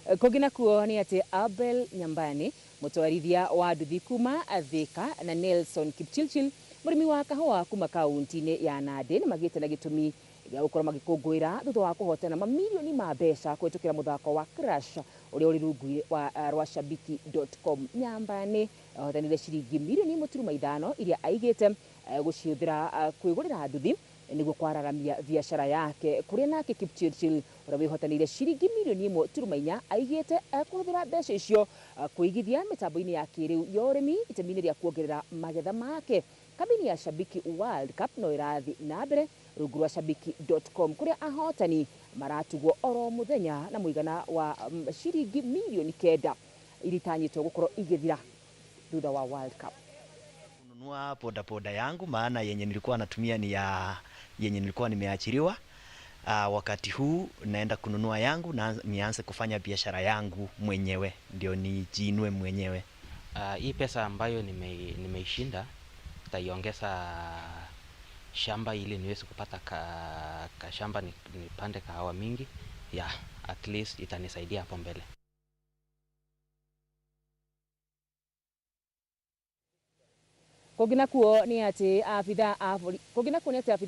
Kũngĩ nakuo nĩ atĩ Abel Nyambani, mũtwarithia wa nduthi kuma Thika, na Nelson Kipchilchil, mũrĩmi wa kahũa kuma kaunti-inĩ ya Nandi, nĩ magĩte na gĩtũmi gĩa gũkorwo magĩkũngũĩra thutha wa kũhotana mamirioni ma mbeca kũhĩtũkĩra mũthako wa Crash ũrĩa ũrĩ rungu rwa shabiki.com. Nyambani ahotanire ciringi mirioni 1.5 iria aigĩte gũcihũthĩra kwĩgũrĩra nduthi nĩguo kwararamia biacara yake, kũrĩa nake Kipchirchir ũrĩa wĩhotanĩire ciringi mirioni 1.4 aigĩte kũhũthĩra mbeca icio kũigithia mĩtambo-inĩ ya kĩrĩu ya ũrĩmi itemi-inĩ rĩa kuongerera magetha make. Kambĩini ya Shabiki World Cup no ĩrathiĩ na mbere rungu rwa shabiki.com, kũrĩa ahotani maratugwo oro mũthenya na mũigana wa ciringi mirioni 9 iria itanyĩtwo gũkorwo igĩthira thutha wa World Cup. Kununua bodaboda yangu, maana yenye nilikuwa natumia ni ya yenye nilikuwa nimeachiriwa. Wakati huu naenda kununua yangu na nianze kufanya biashara yangu mwenyewe, ndio nijiinue mwenyewe. Hii pesa ambayo nimeishinda nitaiongeza shamba ili niweze kupata ka shamba nipande kahawa mingi, yeah, at least itanisaidia hapo mbele. Kũngĩ nakuo nĩ atĩ abithaa a borithi kũngĩ nakuo nĩ atĩ abithaa